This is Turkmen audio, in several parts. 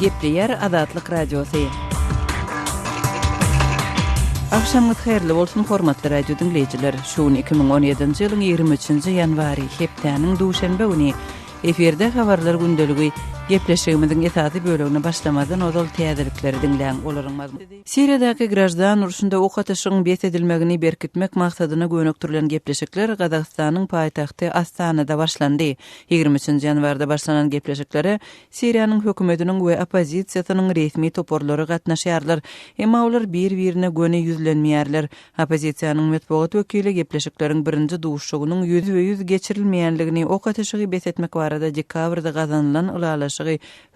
Gepleýär Azatlyk Radiosy. Agşamyňyz haýyrly bolsun, hormatly radio diňleýjiler! Şu gün 2017-nji ýylyň 23-nji ýanwary, hepdäniň duşenbe güni. Efirde Habarlar gündeligi. Gepleşigimiziň esasy bölegine başlamazdan ozal täzelikleri diňläň. Olaryň mazmuny. Siriýadaky graždan urşunda ok atyşygyň bes edilmegini berkitmek maksadyna gönükdirilen gepleşikler Gazagystanyň paýtagty Astanada başlandy. 23-nji ýanwarda başlanan gepleşiklere Siriýanyň hökümetiniň we oppozisiýasynyň resmi toparlary gatnaşýarlar. Emma olar bir-birine göni ýüzlenmeýärler. Oppozisiýanyň metbugat wekili gepleşikleriň birinji duşuşygynyň ýüzbe-ýüz geçirilmeýänligini, ok atyşygy bes etmek barada dekabrda gazanylan ylalaşygy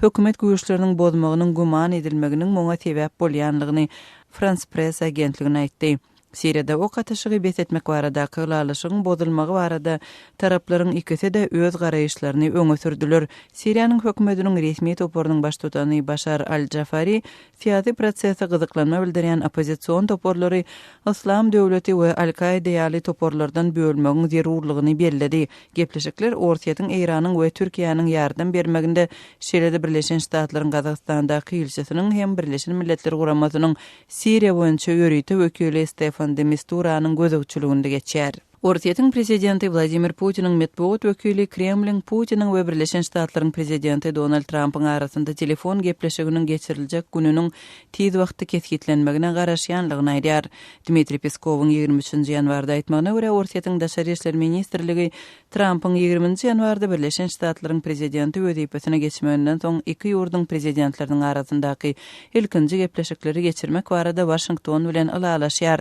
hökümet güýçleriniň bozmagynyň güman edilmeginiň muňa sebäp bolýanlygyny Frans Press agentligine aýtdy. Siriýada ok atyşygy bes etmek baradaky ylalaşygyň bozulmagy barada taraplaryň ikisi-de öz garaýyşlaryny öňe sürdüler. Siriýanyň hökümetiniň resmi toparynyň baştutany Başar al-Jafari syýasy prosese gyzyklanma bildirýän oppozision toparlary Yslam döwleti we Al-Kaida ýaly toparlardan bölmegiň zerurlygyny belledi. Gepleşikler Orsýetiň, Eýranyň we Türkiýäniň ýardam bermeginde, şeýle-de Birleşen Ştatlaryň Gazagystandaky ilçisiniň hem Birleşen Milletler Guramasynyň Siriýa boýunça ýörite wekili Stefan de Misturanyň gözegçiliginde geçýär. Orsýetiň prezidenti Wladimir Putiniň metbugat wekili Kremliň Putiniň we Birleşen Ştatlaryň prezidenti Donald Trampyň arasynda telefon gepleşiginiň geçiriljek gününiň tiz wagtda kesgitlenmegine garaşýanlygyny aýdýar. Dmitriý Peskowyň 23-nji ýanwarda aýtmagyna görä, Orsýetiň Daşary işler ministrligi Trampyň ýigriminji ýanwarda Birleşen Ştatlaryň prezidenti wezipesine geçmeginden soň iki ýurduň prezidentleriniň arasyndaky ilkinji gepleşikleri geçirmek barada Waşington bilen ylalaşýar.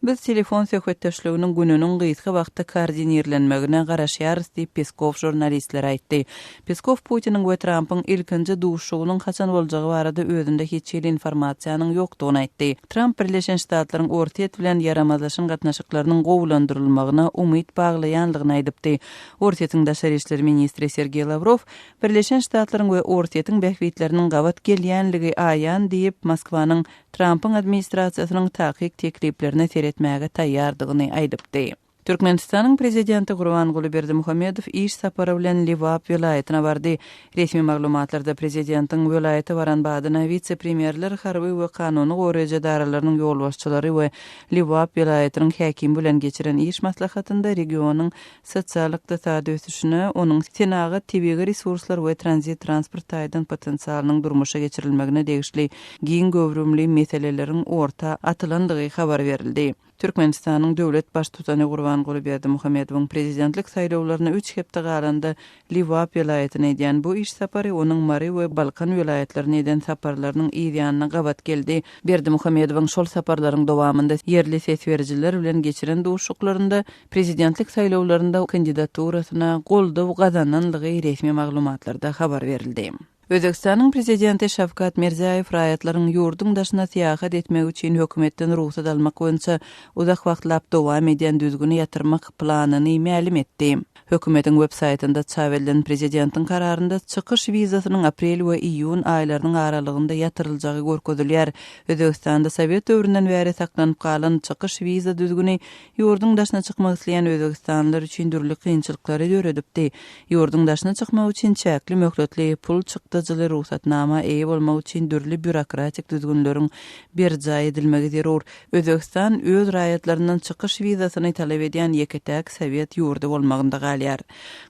Biz telefon söhbetdeşliginiň gününiň gysga wagtda koordinirlenmegine garaşýarys diýip, Peskow žurnalistlere aýtdy. Peskow Putiniň we Trampyň ilkinji duşuşygynyň haçan boljagy barada özünde hiç hili informasiýanyň ýokdugyny aýtdy. Tramp Birleşen Ştatlaryň Orsýet bilen ýaramazlaşan gatnaşyklarynyň gowulandyrylmagyna umyt baglaýanlygyny aýdypdy. Orsýetiň daşary işler ministri Sergeý Lawrow Birleşen Ştatlaryň we Orsýetiň bähbitleriniň gabat gelýänligi aýan diýip, Moskwanyň Trampyň administrasiýasynyň takyk tekliplerine seretmäge taýýardygyny aýdypdy. Türkmenistanyň Prezidenti Gurbanguly Berdimuhamedow iş sapary bilen Lebap welaýatyna bardy. Resmi maglumatlarda prezidentiň welaýata baran badyna wise-premýerler, harby we kanuny goraýjy edaralarynyň ýolbaşçylary we Lebap welaýatynyň häkimi bilen geçiren iş maslahatynda regionyň sosial-ykdysady ösüşine, onuň senagat, tebigy resurslar we tranzit-transport taýdan potensialynyň durmuşa geçirilmegine degişli giň göwrümli meseleleriň orta atylandygy habar berildi. Türkmenistanyň döwlet Baştutany Gurbanguly Berdimuhamedowyň prezidentlik saýlawlaryna üç hepde galanda Lebap welaýatyna edýän bu iş sapary onuň Mary we Balkan welaýatlaryna eden saparlarynyň yz ýanyna gabat geldi. Berdimuhamedowyň şol saparlaryň dowamynda ýerli ses berijiler bilen geçiren duşuşyklarynda prezidentlik saýlawlarynda kandidaturasyna goldaw gazananlygy resmi maglumatlarda habar berildi. Özbegistanyň Prezidenti Şawkat Mirziýaýew raýatlaryň ýurduň daşyna syýahat etmegi üçin hökümetden rugsat almak boýunça uzak wagtlap dowam edýän düzgüni ýatyrmak planyny mälim etdi. Hökümetiň web saýtynda çap edilen prezidentiň kararynda çykyş wizasynyň aprel we iýun aýlarynyň aralygynda ýatyryljagy görkezilýär. Özbegistanda sowet döwründen bäri saklanyp galan çykyş wiza düzgüni Ýurduň daşyna çykmak isleýän özbegistanlylar üçin dürli kynçylyklary döredipdi. Ýurduň daşyna çykmak üçin çäkli möhletli, pul çykdajyly rugsatnama eýe bolmak üçin dürli býurokratik düzgünleriň berjaý edilmegi zerur. Özbegistan öz raýatlaryndan çykyş wizasyny talap edýän ýeke-täk sowet ýurdy bolmagynda galýar.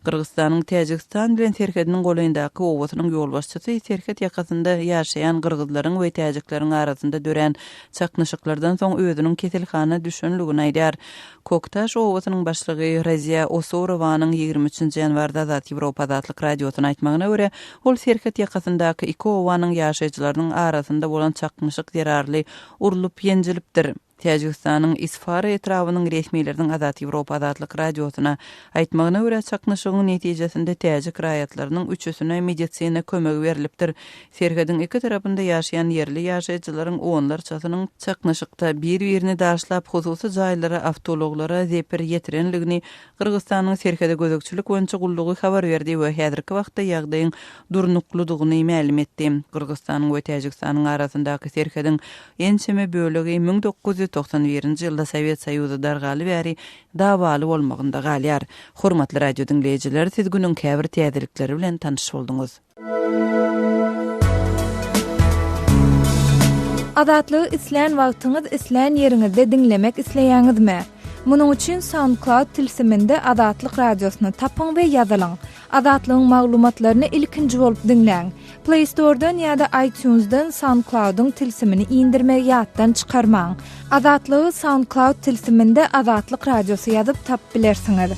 Gyrgyzystanyň Täjigistan bilen serhediniň golaýyndaky obasynyň ýolbaşçysy serhet ýakasynda ýaşaýan gyrgyzlaryň we täjikleriň arasynda dörän Çaknyşyklardan soň özüniň keselhana düşenligini aýdýar. Koktaş obasynyň başlygy Raziýa Osorowanyň 23 nji ýanwarda Azat Ýewropa Azatlyk Radiosyna aýtmagyna görä, ol serhet ýakasyndaky iki obanyň ýaşaýjylarynyň arasynda bolan çaknyşyk zerarly urlup-ýenjilipdir. Täjigistanyň Isfara etrabynyň resmileriniň Azat Ýewropa Azatlyk Radiosyna aýtmagyna görä, çaknyşygyň netijesinde täjik raýatlarynyň üçüsine medisina kömegi berlipdir. Serhediň iki tarapynda ýaşaýan ýerli ýaşaýjylaryň onlarçasynyň çaknyşykda bir-birini daşlap, hususy jaýlara, awtoulaglara zeper ýetirenligini Gyrgyzystanyň Serhede gözegçilik boýunça gullugy habar berdi we häzirki wagtda ýagdaýyň durnuklydygyny mälim etdi. Gyrgyzystanyň we Täjigistanyň arasyndaky serhediň ençeme bölegi 1991-nji ýylda Sowet Soýuzy dargaly bäri dawaly bolmagynda galýar. Hormatly radio diňleýjiler, siz günüň käbir täzelikleri bilen tanyş bolduňyz. Azatlygy islän wagtyňyz, islän ýeriňizde diňlemek isleýäňizmi? Munuň üçin SoundCloud tilsiminde Azatlyk Radiosyny tapyň we ýazylyň. Azatlygyň maglumatlaryny ilkinji bolup diňläň. Play Store-dan ýa-da iTunes-dan SoundCloud-yň tilsimini indirmegi ýatdan çykarmaň. Azatlygy SoundCloud tilsiminde Azatlyk Radiosy ýazyp tapyp bilersiňiz.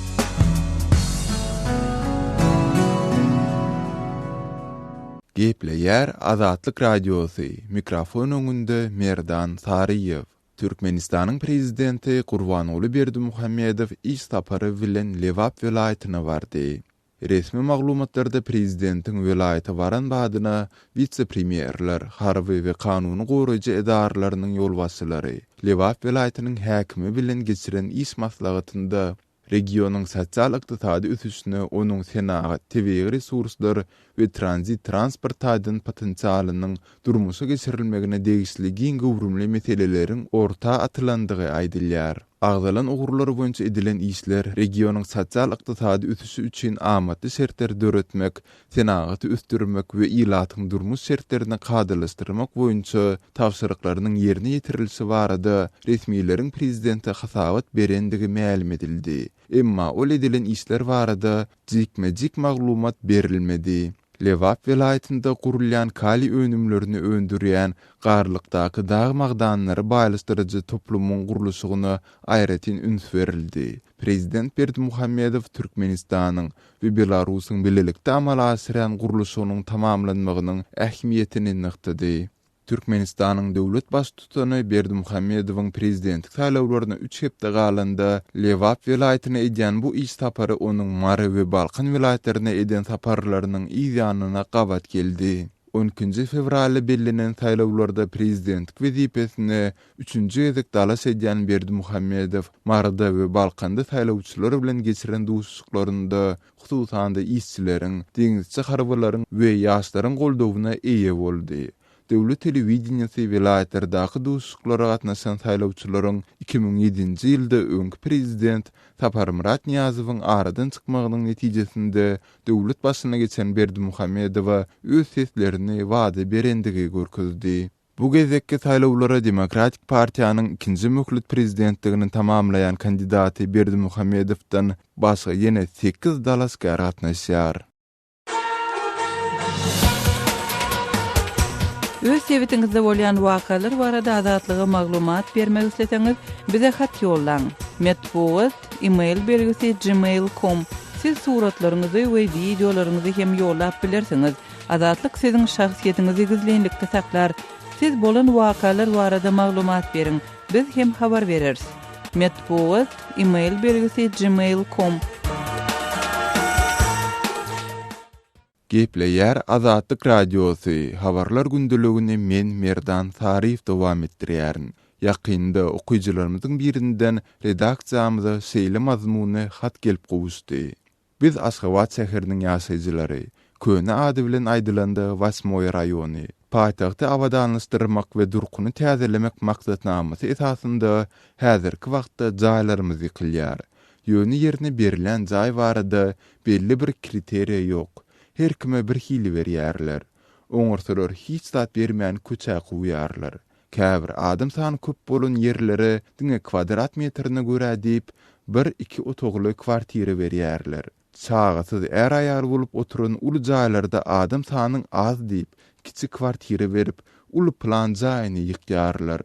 Gepleýär Azatlyk Radiosy, mikrofon öňünde Merdan Saryýew. Türkmenistanyň Prezidenti Gurbanguly Berdimuhamedow iş sapary bilen Lebap welaýatyna bardy. Resmi maglumatlarda prezidentiň welaýata baran badyna wise-premýerler, harby we kanuny goraýjy edaralarynyň ýolbaşçylary, Lebap welaýatynyň häkimi bilen geçiren iş maslahatynda regionyň sosial-ykdysady ösüşine onuň senagat, tebigy resurslar we tranzit-transport taýdan potensialynyň durmuşa geçirilmegine degişli giň göwrümli meseleleriň orta atylandygy aýdylýar. Agzalan ugurlar boýunça edilen işler regionyň sosial-ykdysady ösüşi üçin amatly şertleri döretmek, senagaty ösdürmek we ilatyň durmuş şertlerini kadalaşdyrmak boýunça tabşyryklarynyň ýerine ýetirilişi barada resmileriň prezidente hasabat berendigi mälim edildi. Emma ol edilen işler barada jikme-jik maglumat berilmedi. Lebap welaýatynda gurulýan kaliý önümlerini öndürýän Garlykdaky dag magdanlary baýlaşdyryjy toplumyň gurluşygyna aýratyn üns berildi. Prezident Berdimuhamedow Türkmenistanyň we Belarusyň bilelikde amala aşyrýan gurluşygynyň tamamlanmagynyň ähmiýetini nygtady. Türkmenistanyň döwlet Baştutany Berdimuhamedowyň prezidentlik saýlawlaryna üç hepde galanda, Lebap welaýatyna edýän bu iş sapary onuň Mary we Balkan welaýatlaryna eden saparlarynyň yz ýanyna gabat geldi. On ikinji fewralda bellenen saýlawlarda prezidentlik wezipesine üçünji gezek dalaş edýän Berdimuhamedow Maryda we Balkanda saýlawçylar bilen geçiren duşuşyklarynda hususan-da işçileriň, deňizçi harbylaryň we ýaşlaryň goldawyna eýe boldy. Döwlet telewideniýesi welaýatlardaky duşuşyklara gatnaşan saýlawçylaryň 2007-nji ýylda öňki prezident Saparmyrat Nyýazowyň aradan çykmagynyň netijesinde döwlet başyna geçen Berdimuhamedowa öz seslerini wada berendigi görkezdi. Bu gezekki saýlawlara Demokratik partiýanyň ikinji möhlet prezidentligini tamamlaýan kandidaty Berdimuhamedowdan başga ýene sekiz dalaşgär gatnaşýar. Öz sebitiňizde bolýan wakalar barada Azatlyga maglumat bermek isleseňiz, bize hat ýollaň. Metbugat, e-mail belgisi gmail com. Siz suratlaryňyzy we wideolaryňyzy hem ýollap bilersiňiz. Azatlyk siziň şahsyýetiňizi gizlinlikde saklar. Siz bolan wakalar barada maglumat beriň, biz hem habar bereris. Metbugat, e-mail belgisi gmail com. Gepleýär Azatlyk Radiosy, Habarlar gündeligini men Merdan Saryýew dowam etdirýärin. Ýakynda okyjylarymyzyň birinden redaksiýamyza şeýle mazmunly hat gelip gowuşdy. Biz Aşgabat şäheriniň ýaşaýjylary. Köne ady bilen aýdylanda Wasmoý raýony. Paýtagty abadanlaşdyrmak we durkuny täzelemek maksatnamasy esasynda häzirki wagtda jaýlarymyz ýykylýar. Ýöne ýerine berilýän jaý barada belli bir kriteriýa ýok. Her kime bir hili berýärler. Oňarsalar hiç zat bermän köçä kowýarlar. Käbir adam sany köp bolan ýerlere diňe kwadrat metrine görä diýip, bir-iki otagly kwartira berýärler. Çagasyz är-aýal bolup oturan uly jaýlarda adam sanyň az diýip, kiçi kwartira berip, uly plan jaýyny ýykýarlar.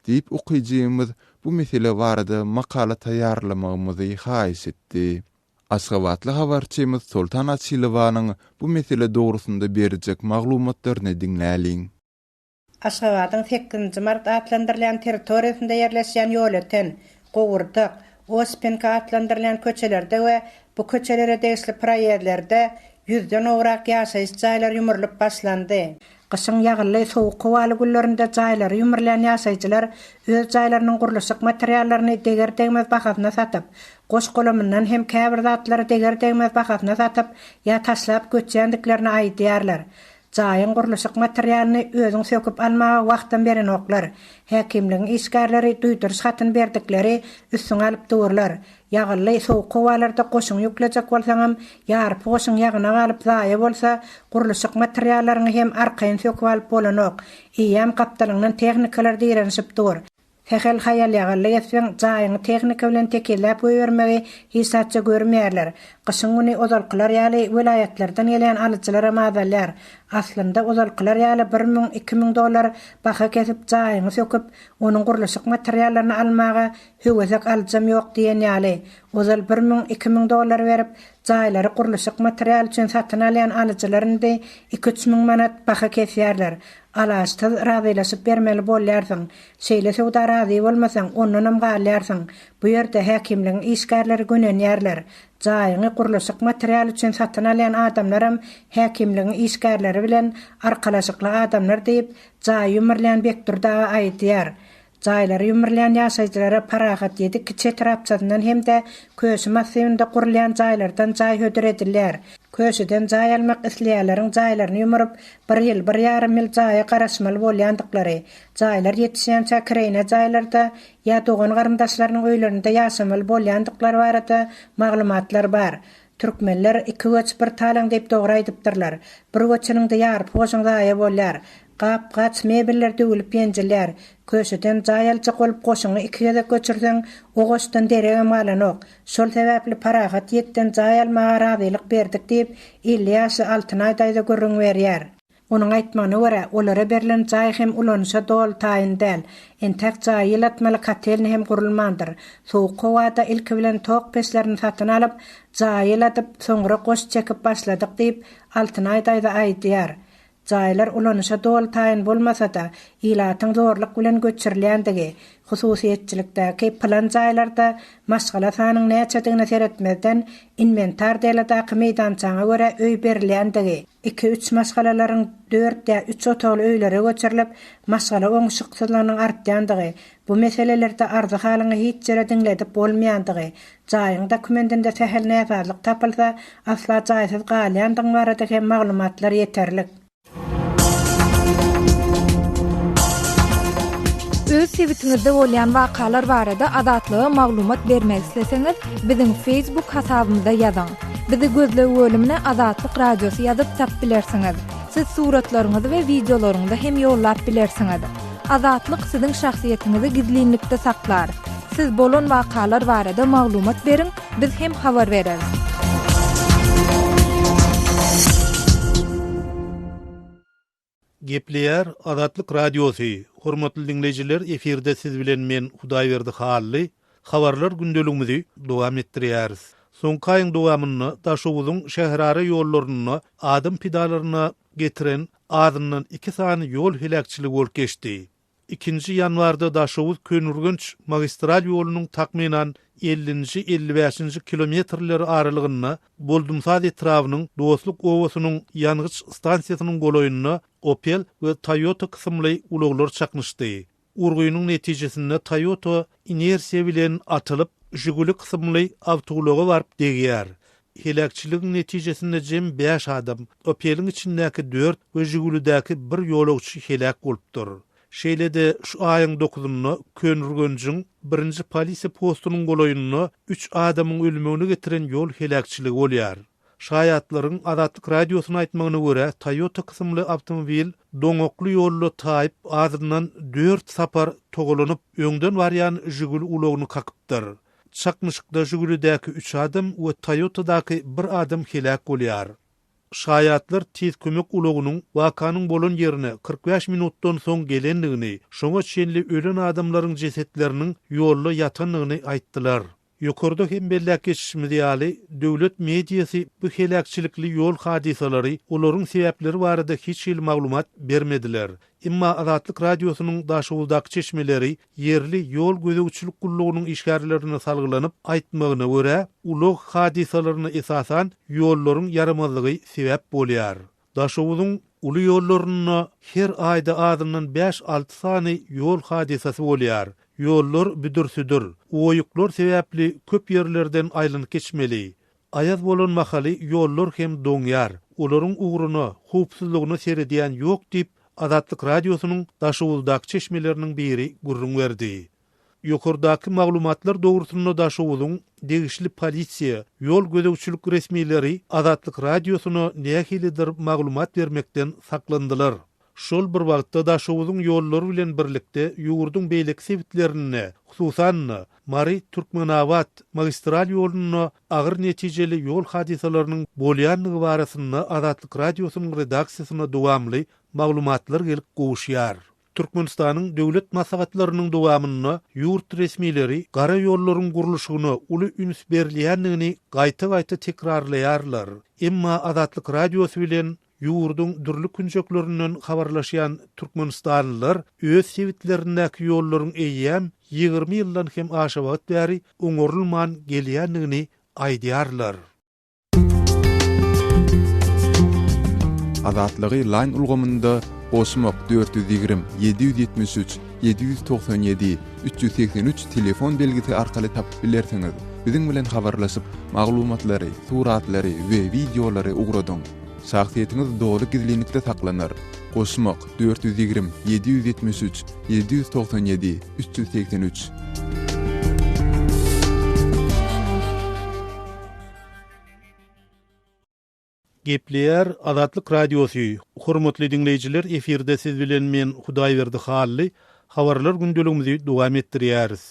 Diýip, okyjymyz bu mesele barada makala taýýarlamagymyzy haýyş etdi. Aşgabatly habarçymyz Soltan Açylowanyň bu mesele dogrusynda berjek maglumatlaryny diňläliň. Aşgabadyň sekizinji mart atlandyrylýan territoriýasynda ýerleşýän Ýolöten, Gowurdak, Ospenka atlandyrylýan köçelerde we bu köçelere degişli proýezdlerde ýüzden gowrak ýaşaýyş jaýlary ýumrulyp başlandy. Gyşyň ýagynly, sowuk howaly günlerinde jaýlary ýumrulýan ýaşaýjylar öz jaýlarynyň gurluşyk materiallaryny deger-degmez bahasyna satyp, goş-golamyndan hem käbir zatlary deger-degmez bahasyna satyp ýa taşlap göçýändiklerini aýdýarlar. Jaýyň gurluşyk materialyny özüň söküp almaga wagtam berenoklar. Häkimligiň işgärleri duýduryş hatyny berdikleri üstüňe alyp durlar. Ýagynly, sowuk howalarda goşuňy ýüklejek bolsaňam, ýarpy goşuň ýagyna galyp zaýa bolsa, gurluşyk materiallaryňy hem arkaýyn söküp alyp bolanok. Eýýäm gapdalyňdan tehnikalar direnişip dur. Sähel haýal-ýagallyk etseň, jaýyňy tehnika bilen tekizläp goýbermegi hiç zatça görmeýärler. Gyşyň güni ozalkylar ýaly welaýatlardan gelýän alyjylaram azalýar. Aslynda ozalkylar ýaly bir müň, 2000 dollar baha kesip jaýyňy söküp, onuň gurluşyk materiallaryny almaga höwesek alyjam ýok diýen ýaly. Ozal bir müň, 2000 dollar berip, jaýlary gurluşyk materialy üçin satyn alýan alyjylar indi iki-üç müň manat baha kesýärler. Alaçsyz razylaşyp bermeli bolýarsyň. Şeýle söwda razy bolmasaň, ondanam galýarsyň. Bu ýerde häkimligiň işgärleri gönenýärler. Jaýyňy gurluşyk materialy üçin satyn alýan adamlaram häkimligiň işgärleri bilen arkalaşykly adamlar diýip, jaýy ýumurlaýan Bekdurdy aga aýdýar. Jaýlary ýumrulýan ýaşaýjylara Parahat ýedi kiçi etrapçasyndan hem-de Köşi massiwinde gurulýan jaýlardan jaý hödür edilýär. Köşüden jaý almak isleýänleriň jaýlaryny ýumuryp, bir ýyl, bir ýarym ýyl jaýa garaşmaly bolýandyklary, jaýlar ýetişýänçä kireýine jaýlarda ýa dogan-garyndaşlarynyň öýlerinde ýaşamaly bolýandyklary barada maglumatlar bar. Türkmenler Iki göç, bir talaň diýip dogry aýdypdyrlar. Bir göçeniňde ýarpy goşuň zaýa bolýar. Gap-gaç, mebeller döwülip ýenjilýär. Köşeden jaý aljak bolup goşuňy iki gezek göçürseň, o goşdan deregem galanok. Şol sebäpli Parahat ýetden jaý almaga razylyk berdik diýip, 50 ýaşly Altynaý daýza gürrüň berýär. Onuň aýtmagyna görä, olara berlen jaý hem ulanyşa doly taýyn däl. Entäk jaýy ýylatmaly kotelny hem gurulmandyr. Sowuk howada ilki bilen tok peçlerini satyn alyp, jaýy ýyladyp, soňra goş çekip başladyk diýip, Altynaý daýza aýdýar. Jaýlar ulanyşa doly taýyn bolmasa-da, ilatyň zorluk bilen göçürilýändigi, hususyýetçilikdäki pylan jaýlarda maşgala sanyň näçedigine seretmezden, inwentar deladaky meýdançaňa görä öý berilýändigi, iki-üç maşgalalaryň dört ýa üç otagly öýlere göçürilip, maşgala oňşuksyzlygynyň artýandygy, bu meselelerde arzy-halyňy hiç ýere diňledip bolmaýandygy, Jaýyň dokumendinde sähel näsazlyk tapylsa, asla jaýsyz galýandygyň barada hem maglumatlar ýeterlik. Öz sebitiňizde bolýan wakalar barada Azatlyga maglumat bermek isleseňiz, biziň Facebook hasabymyza ýazyň. Bizi gözleg bölümine Azatlyk Radiosy ýazyp tap bilersiňiz. Siz suratlaryňyzy we wideolaryňyzy hem ýollap bilersiňiz. Azatlyk siziň şahsyýetiňizi gizlinlikde saklar. Siz bolan wakalar barada maglumat beriň, biz hem habar bereris. Gepleýär Azatlyk Radiosy, Hormatly diňleýjiler efirde siz bilen men Hudaýberdi Hally, habarlar gündeligimizi dowam etdirýäris. Soňky aýyň dowamynda Daşoguzyň şäherara ýollarynda adam pidalaryna getiren azyndan iki sany ýol heläkçiligi bolup geçdi. Ikinji ýanwarda Daşoguz-Köneürgenç magistral ýolunyň takmynan ellinji, elli bäşinji kilometrleri aralygynda Boldumsaz etrabynyň Dostluk obasynyň ýangyç stansiýasynyň golaýynda Opel we Toyota kysymly ulaglar çaknyşdy. Urgynyň netijesinde Toyota inersiýa bilen atylyp, Žiguli kysymly awtoulaga baryp degýär. Heläkçiligiň netijesinde jem bäş adam, Opeliň içindäki dört we Žigulidäki bir ýolagçy heläk bolupdyr. Şeýle-de şu aýyň dokuzynda Köneürgenjiň birinji polisiýa postunyň golaýynda üç adamyň ölmegine getiren ýol heläkçiligi bolýar. Şaýatlaryň Azatlyk Radiosyna aýtmagyna görä, Toyota kysymly awtomobil doňakly ýolda taýyp, azyndan dört sapar togalanyp, öňden barýan Žiguli ulagyny kakypdyr. Çaknyşykda Žigulidäki üç adam we Toyotadaky bir adam heläk bolýar. Şaýatlar Tiz kömek ulagynyň wakanyň bolan ýerine 45 minutdan soň gelendigini, şoňa çenli ölen adamlaryň jesetleriniň ýolda ýatandygyny aýtdylar. Ýokarda hem belläp geçişimiz ýaly, döwlet mediasy bu heläkçilikli ýol hadysalary, olaryň sebäpleri barada hiç hili maglumat bermediler. Emma Azatlyk Radiosynyň Daşoguzdaky çeşmeleri ýerli ýol gözegçilik gullugynyň işgärlerine salgylanyp aýtmagyna görä, ulag hadysalaryna esasan ýollaryň ýaramazlygy sebäp bolýar. Daşoguzyň uly ýollarynda her aýda azyndan bäş-alty sany ýol hadysasy bolýar. Ýollar büdür-südür, oýuklar sebäpli köp ýerlerden aýlanyp geçmeli. Aýaz bolan mahaly ýollar hem doňýar, olaryň ugruna, howpsuzlygyna seredýän ýok diýip, Azatlyk Radiosynyň Daşoguzdaky çeşmeleriniň biri gürrüň berdi. Ýokardaky maglumatlar dogrusynda Daşoguzyň degişli polisiýa, ýol gözegçilik resmileri Azatlyk Radiosyna nähilidir maglumat bermekden saklandylar. Şol bir wagtda Daşoguzyň ýollary bilen birlikde ýurduň beýleki sebitlerinde, hususan-da, Mary-Türkmenabat magistral ýolunda agyr netijeli ýol hadysalarynyň bolýandygy barasynda Azatlyk Radiosynyň redaksiýasyna dowamly maglumatlar gelip gowuşýar. Türkmenistanyň döwlet maslahatlarynyň dowamynda ýurt resmileri gara ýollaryň gurluşygyna uly üns berilýändigini gaýta-gaýta tekrarlaýarlar. Emma Azatlyk Radiosy bilen ýurduň dürli künjeklerinden habarlaşýan türkmenistanlylar öz sebitlerindäki ýollaryň eýýäm 20 ýyldan hem aşa wagt bäri oňarylman gelýändigini aýdýarlar. Azatlygy Line ulgamynda goşmak 420 773 797 383 telefon belgisi arkaly tapyp bilersiňiz. Biziň bilen habarlaşyp, maglumatlary, suratlary we wideolary ugradyň. Şahsyýetiňiz doly gizlinlikde saklanar. Goşmak 420 773 797 383. Gepleýär Azatlyk Radiosy, Hormatly diňleýjiler efirde siz bilen men Hudaýberdi Hally, habarlar gündeligimizi dowam etdirýäris.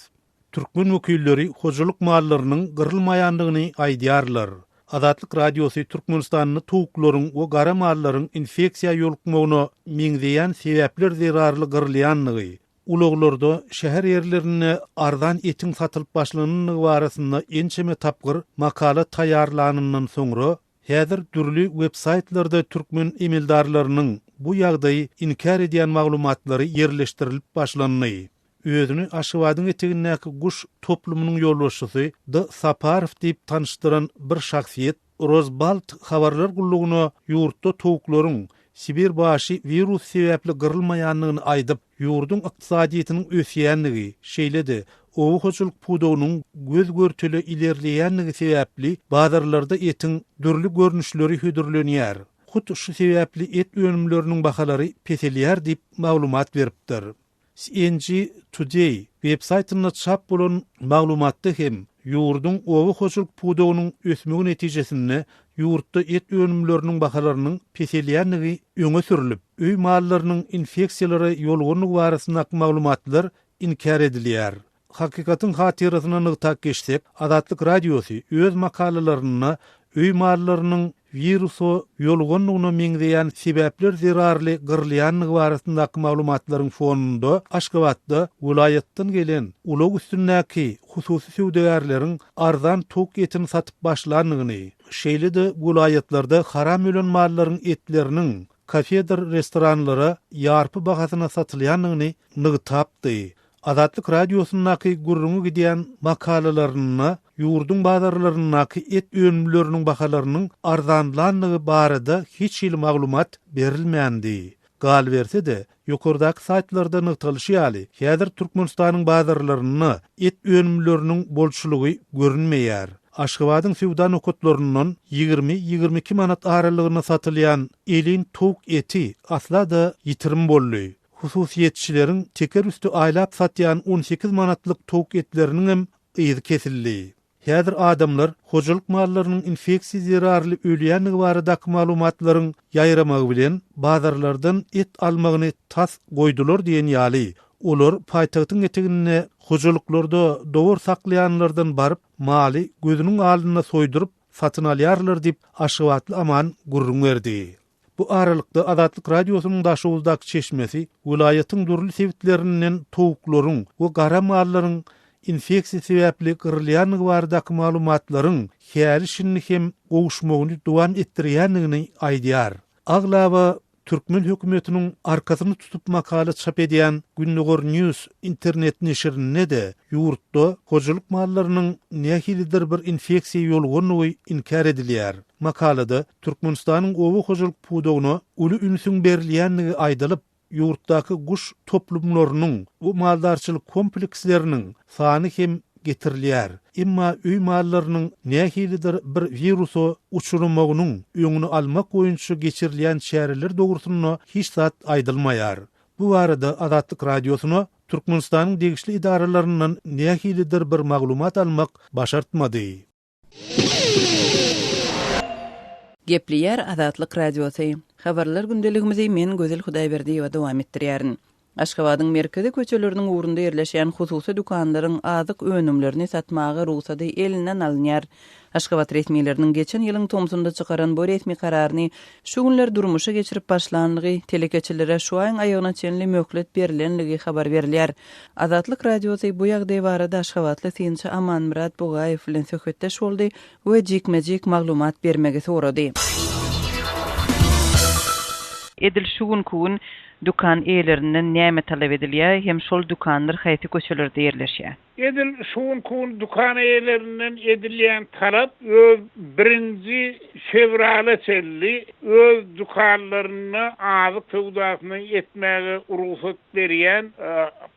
Türkmen wekilleri hojalyk mallarynyň gyrylmaýandygyny aýdýarlar. Azatlyk Radiosy Türkmenistanda towuklaryň we gara mallaryň infeksiýa ýolukmagyna meňzeýän sebäpler zerarly gyrylýandygy, ulaglarda şäher ýerlerinde arzan etiň satylyp başlanandygy barasynda ençeme tapgyr makala taýýarlanyndan soňra, häzir dürli websaýtlarda türkmen emeldarlarynyň bu ýagdaýy inkär edýän maglumatlary ýerleşdirilip başlandy. Özüni Aşgabadyň etegindäki guş toplumynyň ýolbaşçysy D. Saparow diýip tanyşdyran bir şahsyýet Rosbalt habarlar gullugyna ýurtda towuklaryň Sibir başy wirus sebäpli gyrylmaýandygyny aýdyp, ýurduň ykdysadyýetiniň ösýändigi, şeýle-de oba hojalyk pudagynyň göz-görtele ilerleýändigi sebäpli bazarlarda etiň dürli görnüşleri hödürlenýär. Hut şu sebäpli et önümleriniň bahalary peselýär diýip maglumat beripdir. CNG Today websaýtynda çap bolan maglumatda hem ýurduň oba hojalyk pudagynyň ösmegi netijesinde ýurtda et önümleriniň bahalarynyň peselýändigi öňe sürlüp, öý mallarynyň infeksiýalara ýolugandygy barasyndaky maglumatlar inkär edilýär. Hakykatyň hatyrasyna nygtap geçsek, Azatlyk Radiosy öz makalalarynda öý mallarynyň wirusa ýolugandygyna meňzeýän sebäpler zerarly gyrylýandygy barasyndaky maglumatlaryň fonunda Aşgabatda welaýatdan gelen ulag üstündäki hususy söwdagärleriň arzan towuk etini satyp başlandygyny, şeýle-de welaýatlarda haram ölen mallaryň etleriniň kafedir restoranlara ýarpy bahasyna satylýandygyny nygtapdy. Azatlyk Radiosyndaky gürrüňi gidýän makalalarynda ýurduň bazarlaryndaky et önümleriniň bahalarynyň arzanlandygy barada hiç hili maglumat berilmändi. Galyberse-de, ýokardaky saýtlarda nygtalyşy ýaly, häzir Türkmenistanyň bazarlarynda et önümleriniň bolçulygy görünmeýär. Aşgabadyň söwda nokatlaryndan 20-22 manat aralygynda satylýan elin towuk eti asla-da ýitirim boldy. Hususyýetçileriň teker üsti aýlap satýan 18 manatlyk towuk etleriniňem yzy kesildi. Häzir adamlar hojalyk mallarynyň infeksiýa zerarly ölýändigi baradaky maglumatlaryň ýaýramagy bilen bazarlardan et almagyny tas goýdular diýen ýaly. Olar paýtagtyň eteginde hojalyklarda dowar saklaýanlardan baryp, maly gözüniň alnynda soýduryp, satyn alýarlar diýip, aşgabatly Aman gürrüň berdi. Bu aralykda, Azatlyk Radiosynyň Daşoguzdaky çeşmesi welaýatyň dürli sebitlerinden towuklaryň we gara mallaryň infeksiýa sebäpli gyrylýandygy baradaky maglumatlaryň häli-şindi hem gowuşmagyny dowam etdirýändigini aýdýar. Aglaba türkmen hökümetiniň arkasyny tutup makala çap edýän Gündogar News internet neşirinde-de ýurtda hojalyk mallarynyň nähilidir bir infeksiýa ýolugandygy inkär edilýär. Makalada Türkmenistanyň oba hojalyk pudagyna uly ünsüň berilýändigi aýdylyp, ýurtdaky guş toplumlarynyň we maldarçylyk kompleksleriniň sany hem getirilýär. Emma öý mallarynyň nähilidir bir wirusa uçramagynyň öňüni almak boýunça geçirilýän çäreler dogrusynda hiç zat aýdylmaýar. Bu barada Azatlyk Radiosyna. Türkmenistanyň degişli edaralaryndan nähilidir bir maglumat almak başartmady. Gepleýär Azatlyk Radiosy. Habarlar gündeligimizi men Gözel Hudaýberdiýewa dowam etdirýärin. Aşgabadyň merkezi köçeleriniň ugrunda ýerleşýän hususy dükanlaryň azyk önümlerini satmaga rugsady elinden alynýar. Aşgabat resmileriniň geçen ýylyň tomsunda çykaran bu resmi kararyny şu günler durmuşa geçirip başlanlygy, telekeçilere şu aýyň aýagyna çenli möhlet berlenligi habar berilýär. Azatlyk Radiosy bu ýagdaý barada aşgabatly synçy Amanmyrat Bugaýew bilen söhbetdeş boldy we jikme-jik maglumat bermegi sorady. Edil şu günki gün dükan eýelerinden näme talap edilýär hem şol dükanlar haýsy köçelerde ýerleşýär? Edil şu günki gün dükan eýelerinden edilýän talap öz birinji fewrala çenli öz dükanlarynda azyk söwdasyny etmäge rugsat berýän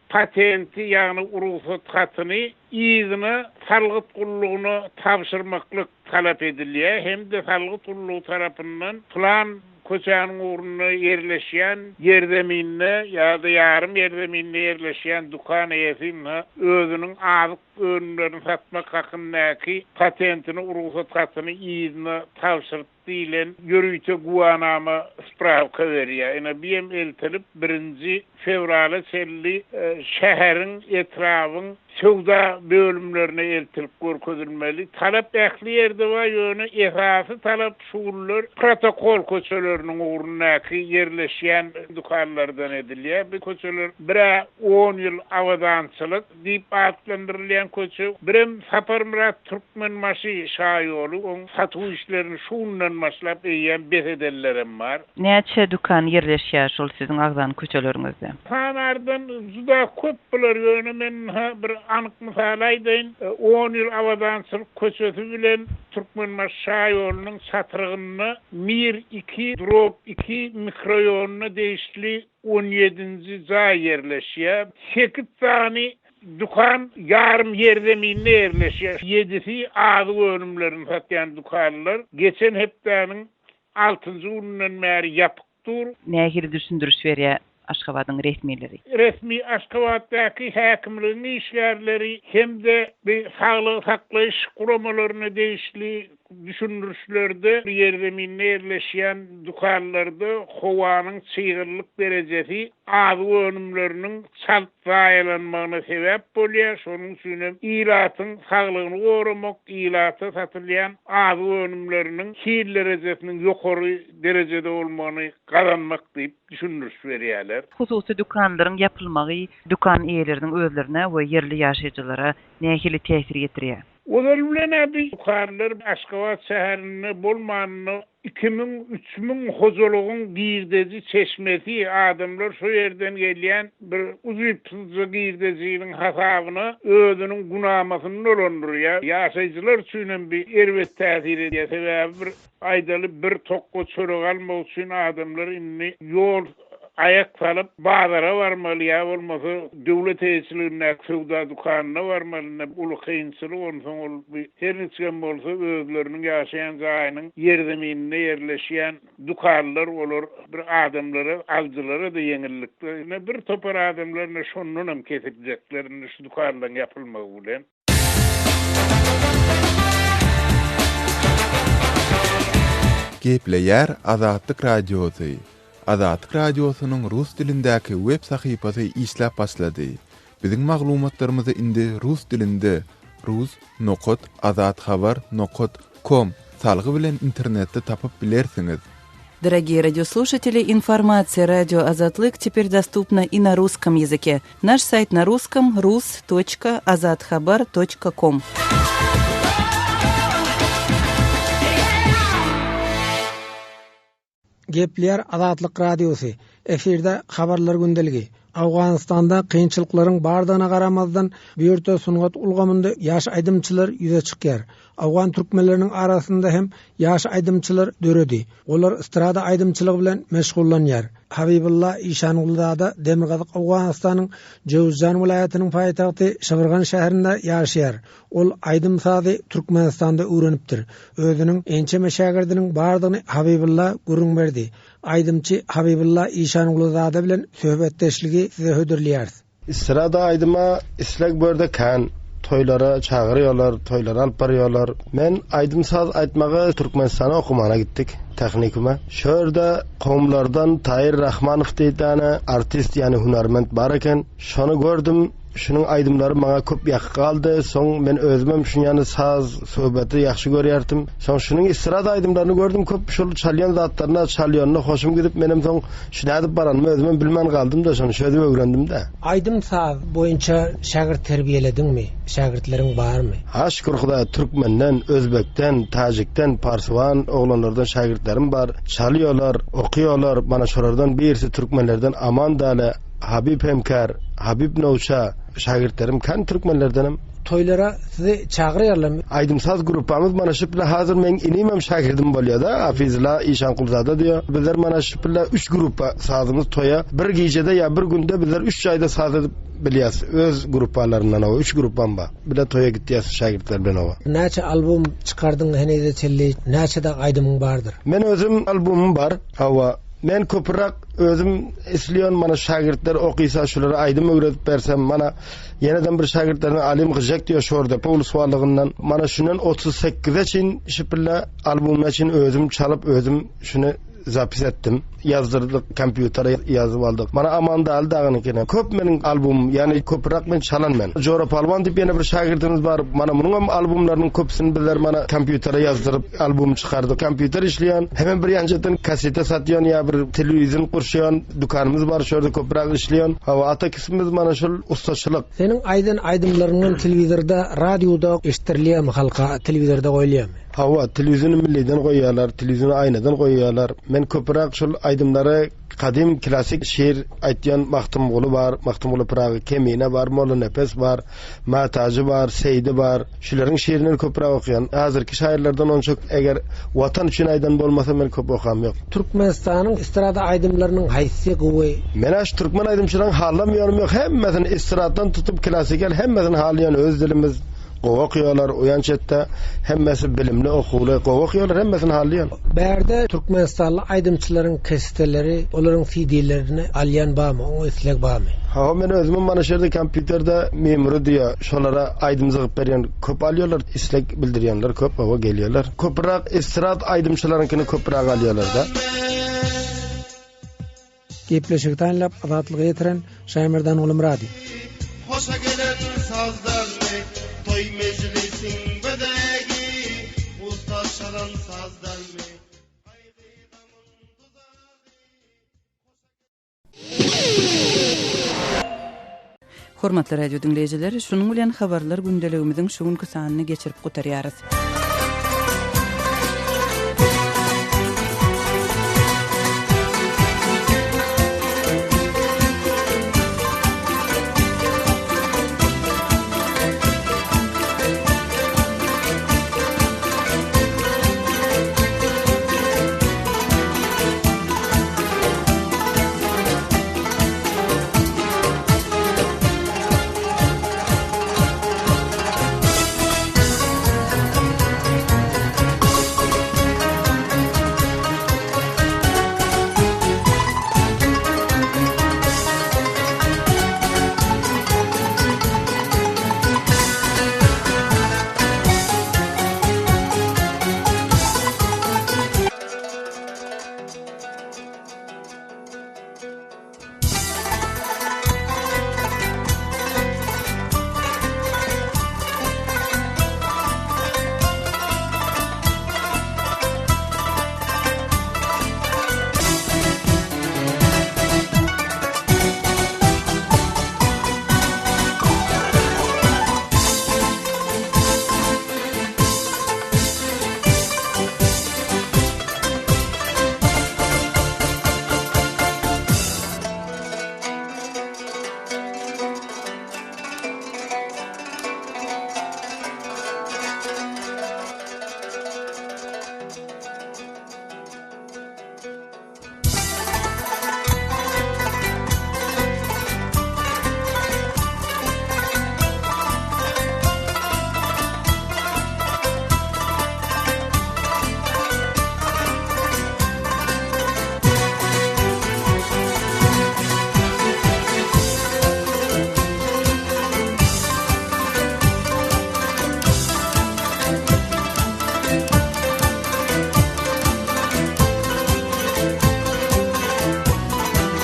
patenti, ýagny rugsat hatyny yzyna salgyt gullugyna tabşyrmaklyk talap edilýär hem-de salgyt gullugy tarapyndan pylan köçäniň ugrunda ýerleşýän ýerzeminde ýa-da ýarym ýerzeminde ýerleşýän dükan eýesi ynha özüniň azyk önümlerini satmak hakyndaky patentini, rugsat hatyny yzyna tabşyryp diýlen ýörite güwanama, sprawka berýär. Ine, bu hem eltilip, birinji fewrala çenli şäheriň, etrabyň söwda bölümlerine eltilip görkezilmeli. Talap ähli ýerde bar, ýöne esasy talap şu günler protokol köçeleriniň ugrundaky ýerleşýän dükanlardan edilýär. Bu köçeler bir-ä on ýyl abadançylyk, Diýip atlandyrylýan köçe, birem Saparmyrat Türkmenbaşy şaýoly, oň satuw işlerini şu günden başlap eýýäm bes edenlerem bar. Näçe dükan ýerleşýär şol siziň agzan köçeleriňizde? Sanardan juda köp bular, ýöne men ynha bir anyk mysal aýdaýyn, On ýyl Abadançylyk köçesi bilen Türkmenbaşy şaýolunyň çatrygynda Mir iki, drob iki mikroýonyna degişli On ýedinji jaý ýerleşýär. Sekiz sany dükan ýarym ýerzeminde ýerleşýär. Ýedisi azyk önümlerini satýan dükanlar geçen hepdäniň altynjy gününden bäri ýapyk dur. Nähili düşündiriş berýär Aşgabadyň resmileri? Resmi Aşgabatdaky häkimligiň işgärleri hem-de saglygy saklaýyş guramalaryna degişli Düşündirişlerde ýerzeminde ýerleşýän dükanlarda howanyň çyglylyk derejesi azyk önümleriniň çalt zaýalanmagyna sebäp bolýar, şonuň üçin hem ilatyň saglygyny goramak, ilata satylýan azyk önümleriniň hil derejesiniň ýokary derejede bolmagyny gazanmak diýip düşündiriş berýärler. Hususy dükanlaryň ýapylmagy dükan eýeleriniň özlerine we ýerli ýaşaýjylara nähili täsir ýetirýär? Ozal bilen-ä bi dükanlar Aşgabat şäherinde bolmanda 2000, 3000 hojalygyň girdeji çeşmesi, adamlar şo ýerden gelýän bir ujypsyzja girdejiniň hasabyna özüniň günamasyny dolandyrýar. Ýaşaýjylar üçinem bi erbet täsir edýär. Sebäbi bir Aýdaly, bir tokga çörek almak üçin adamlar indi ýol aýak salyp bazara barmaly ýa bolmasa döwlet eýeçiligindäki söwda dükanyna barmaly. Indi uly kynçylyk, onsoň ol bu her niçigem bolsa özleriniň ýaşaýan jaýynyň ýerzemininde ýerleşýän dükanlar olar bir adamlara, alyjylara-da ýeňillikde. Indi bir topar adamlar indi şondanam kesiljekler indi şu dükanlaryň ýapylmagy bilen. Gepleýär Azatlyk Radiosy, Azatlyk Radiosynyň rus dilindäki web sahypasy işläp başlady. Biziň maglumatlarymyzy indi rus dilinde rus nokat azathabar nokat kom salgy bilen internetde tapyp bilersiňiz. Дорогие радиослушатели, информация радио Азатлык теперь доступна и на русском языке. Наш сайт на русском rus.azathabar.com. Gepleýär Azatlyk Radiosy, efirde Habarlar gündeligi. Owganystanda kynçylyklaryň bardygyna garamazdan, bu ýurtda sungat ulgamynda ýaş aýdymçylar ýüze çykýar. Owgan türkmenleriniň arasynda hem ýaş aýdymçylar döredi. Olar estrada aýdymçylygy bilen meşgullanýar. Habibulla Işanguluzada Demirgazyk Owganystanyň Jöwüzjan welaýatynyň paýtagty Şybyrgan şäherinde ýaşaýar. Ol aýdym-sazy Türkmenistanda öwrenipdir. Özüniň ençeme şägirdiniň bardygyny Habibulla gürrüň berdi. Aýdymçy Habibulla Işanguluzada bilen söhbetdeşligi size hödürleýäris. Estrada aýdyma isleg bu ýerde kän. Toýlara çagyrýarlar, toýlara alyp barýarlar. Men aýdym-saz aýtmagy Türkmenistana okumana gitdik, tehnikuma. Şo ýerde kowumlardan Taýyr Rahmanow diýip däne artist, ýagny hünärment bar eken. Şony gördüm, şunuň aýdymlary maňa köp ýakyk galdy. Soň men özümem şuny ýaly saz, söhbeti ýagşy görýärdim. Soň şunuň estrada aýdymlaryny gördüm, köp şol çalýan zatlaryna, çalýanyna hoşum gidip, menem soň Şu nädip baranymy özümem bilmän galdym-da, şony şödüp öwrendim-dä. Aýdym-saz boýunça şägirt terbiýelediňmi? Şägirtleriň barmy? Ha, şükür Hudaýa, türkmenden, özbekden, täjikden, parsywan oglanlardan şägirtlerim bar. Çalýarlar, okaýarlar. Mana şolardan birisi türkmenlerden Aman däli, Habib Hemkär, Habib Nowça. Şägirtlerim kän türkmenlerdenem. Toýlara sizi çagyrýarlarmy? Aýdym-saz gruppamyz mana şu pille hazir meň inimem şägirdim bolýada, Afizla Işankulzada diýýär. Bizler mana şu pille üç gruppa sazymyz toýa bir gijede ýa bir günde bizler üç jaýda saz edip bilýäs. Öz gruppalaryndan hawa üç gruppam bar. Bile toýa gitýäs şägirtler bilen hawa. Näçe albom çykardyň henize çenli näçe dag aýdymyň bardyr? Men özüm albomym bar hawa. Men köpürak özüm isleýän mana şägirtler okysa şulara aýdym öwredip bersem mana Ýeneden bir şägirtlerine Alim Gyjak diýýär Şordepe uluswalygyndan. Mana şundan 38-e çyn şipille albomyna çyn özüm çalyp özüm şuny zapis etdim. Ýazdyrdyk kompýutere ýazyp aldyk. Mana Aman Dali dagynyňkine. Köp meniň albomym, ýagny köpürak men çalan men. Jora Palwan diýip ýene bir şägirdimiz bar. Mana munuň hem albomlarynyň köpüsini bizler mana kompýutere ýazdyryp albom çykardyk. Kompýuter işleýän, hemem bir ýanjatdan kaseta satýan ýa bir telewizor gurşaýan dükanymyz bar, şo ýerde köpürak işleýän. Hawa, ata Biz mana şul ussaçylyk. Seniň aýdan aýdymlaryňam telewizorda, radioda eşitdirilýärmi halka, telewizorda goýulýarmy? Hawa, telewiziony milliden goýýarlar, telewiziony aýnadan goýýarlar. Men köpüräk şul aýdymlary gadym klasik şiir aýtýan Magtymguly bar, Magtymguly Pyragy, Kemine bar, Mollanepes bar, Mätäji bar, Seýdi bar. Şularyň şiirini köpüräk okaýan. Häzirki şaýyrlardan onça eger Watan üçin aýdan bolmasa men köp okam ýok. Türkmenistanyň estrada aýdymlarynyň haýsy gowy? Menä şu türkmen aýdymçylaryň halamaýanym ýok hemmesini estraddan tutup klasikal hemmesini halaýan öz dilimiz gowy okýalar uýan çetde hemmesi bilimli okuwly gowy okýalar hemmesini halaýan. Bärde türkmenistanly aýdymçylaryň kaseteleri olaryň CD-lerini alýan barmy oňa isleg barmy? Hawa men özümem mana şu ýerde kompýuterde memuri diýýä şolara aýdym zygyp berýän köp alýarlar isleg bildirýänler köp hawa gelýärler. Köpüräk estrad aýdymçylaryňkyny köpüräk alýarlar-da. Gepleşigi taýynlap Azatlyga ýetiren Şaýmerdan Gulumyrady. Hoşa gelen sazlarmy, toý mejlisiň bezegi, Ussat çalan sazlarmy, gaýgy-gamyň duzagy. Hormatly radio diňleýjiler, şunuň bilen habarlar gündeligimiziň şu günki sanyny geçirip gutarýarys.